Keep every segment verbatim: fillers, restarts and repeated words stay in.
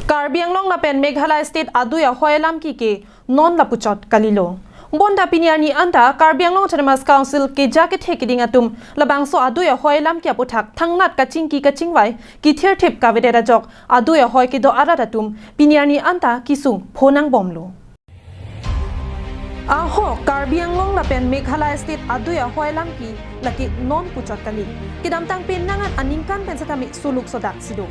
Karbi Anglong lapen Meghalaya State adui ahoi alam kike non lapuchot kalilo. Bonta pini arni anta Karbi Anglong Autonomous Council keja kethe keding atum labangso adui ahoi alam ke aputhak thangnat kachingki kachingvai kithirthip kavedet ajok adui ahoi kedo arat atum pini arni anta kesung phonangbomlo. Ahok Karbi Anglong lapen Meghalaya State adui ahoi alam ke lake non puchot kali. Kedamtang penang an aningkan pen setame suluk sodak si do.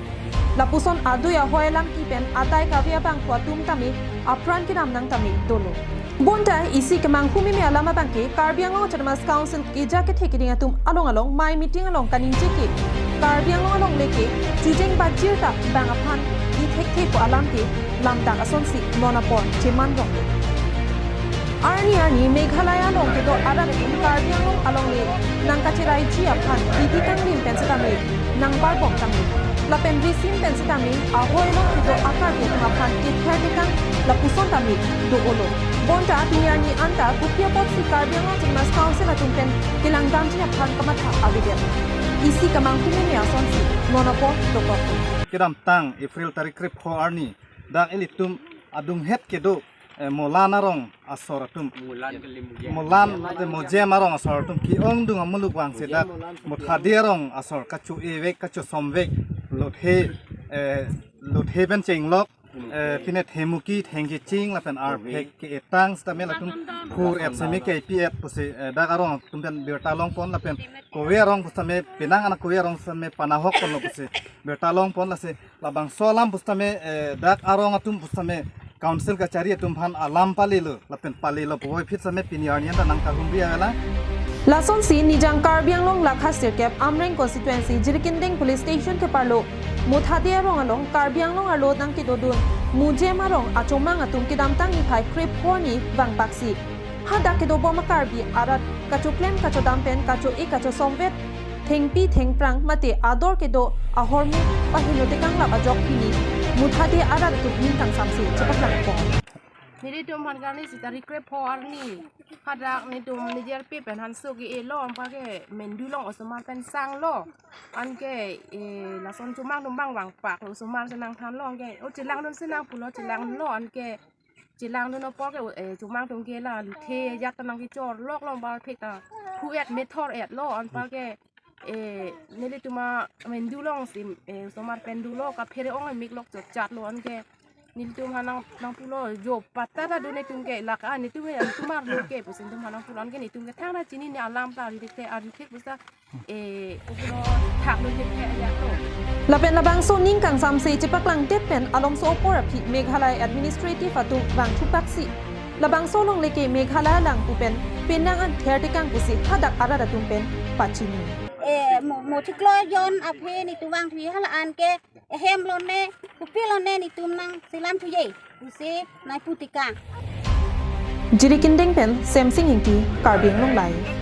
Lapuson adui ahoi alam ke pen atai kave abangphu atum tame apran kedam nang tame dolo. Bonta isi kemanghu meme alam abangke Karbi Anglong Autonomous Council keja kethe keding atum along along mei meeting along kaningje ke Karbi Anglong alongle ke chujeng bajir ta bang aphan ithekthe pu alam ke lamdak asonsi non apor cheman rong. Arni arni Meghalaya along kedo arat atum Karbi Anglong alongle nangkacheraiji aphan bidi kanglim pen setame nangparbom tanglo. Lapen risim pen setame ahoi along kedo a-Karbi atum aphan kether kekang lapuson tame do-olo. Bonta pini arni anta kopi apotsi Karbi Anglong Autonomous Council atum pen kelangdamji aphan kamatha avedet. Isi kemanghu meme asonsi non apor dokok. Kedamtang April tarik krepho arni dak ilitum adunghet kedo, eh, Molan arong asor atum. Molan kali, Mojem. Molan ate Mojem arong asor atum ke-ongdung amuluk vangsi dak Mothade arong asor kacho-e vek, kachosom vek, lothe, eh, lothe pen chenglok, eh, pine themuki, thengkeching, lapen arphek ke-etang setame latum phur-et seme kepi-et pusi, eh, dak arong atum pen birta longpon lapen kove arong pusitame penang an kove arong setame panahok ponlo pusi birta longpon lasi labangso alam pusitame, eh, dak arong atum pusitame council kachari atum aphan alam palelo lapen palelo puvoiphit setame pini arni anta nangkahumri avelang. Lasonsi Nijang Karbi Anglong lakha sirkep Amreng constituency Jirikinding police station keparlo Mothade arong along Karbi Anglong arlo nangkedodun Mojem arong achomang atum kedamtang niphai krepho arni vangpaksi hadak kedobom a-Karbi arat kachoklem kachodam pen kacho-e kachosomvet thengpi thengphrang mate ador kedo ahormu paheno tekanglap ajok pini Mothade arat atum ning kangsamse chepaklangpon. Nelitum aphan kali si tarik krepho arni hadak nelitum nijer pe pen hanso ke-elo anparke Mendu along osomar pen sanglo. Anke, eh, lason chomang atum bang vangpaklo, osomar si nangthanlo anke. O chelangdun si nangpulo, chelanglo anke. Chelangdun apor ke, eh, chomang atum ke la lothe ajat ta nangkechor loklo anparke ta phu-et methor-etlo anparke, eh, nelitum a-Mendu along si, eh, osomar pen dolo kaphere ong mik lok chotchatlo anke. Nelitum aphan nang, nangpulo jo patta ta do netum ke lake netum ke osomar lo ke pusi netum aphan nangpulo anke netum ke thangta chinine alam ta arithek arithek pusi, eh, pulo thaklo ke ke ya to. Lapen labangso ning kangsamse chepaklangdet pen alongso apor aphi Meghalaya administrative atum vangthupaksi labangso alongle ke Meghalaya along pu pen penang an ther tekang pusi hadak arat atum pen pachini. Eh, mo, mo chiklo jon aphi netum vangthu hala anke ehem lone, kopi lone netum nangselam thuye pusi nangpu tekang. Jirikinding pen Semsing Ingti, Karbi Anglong Live.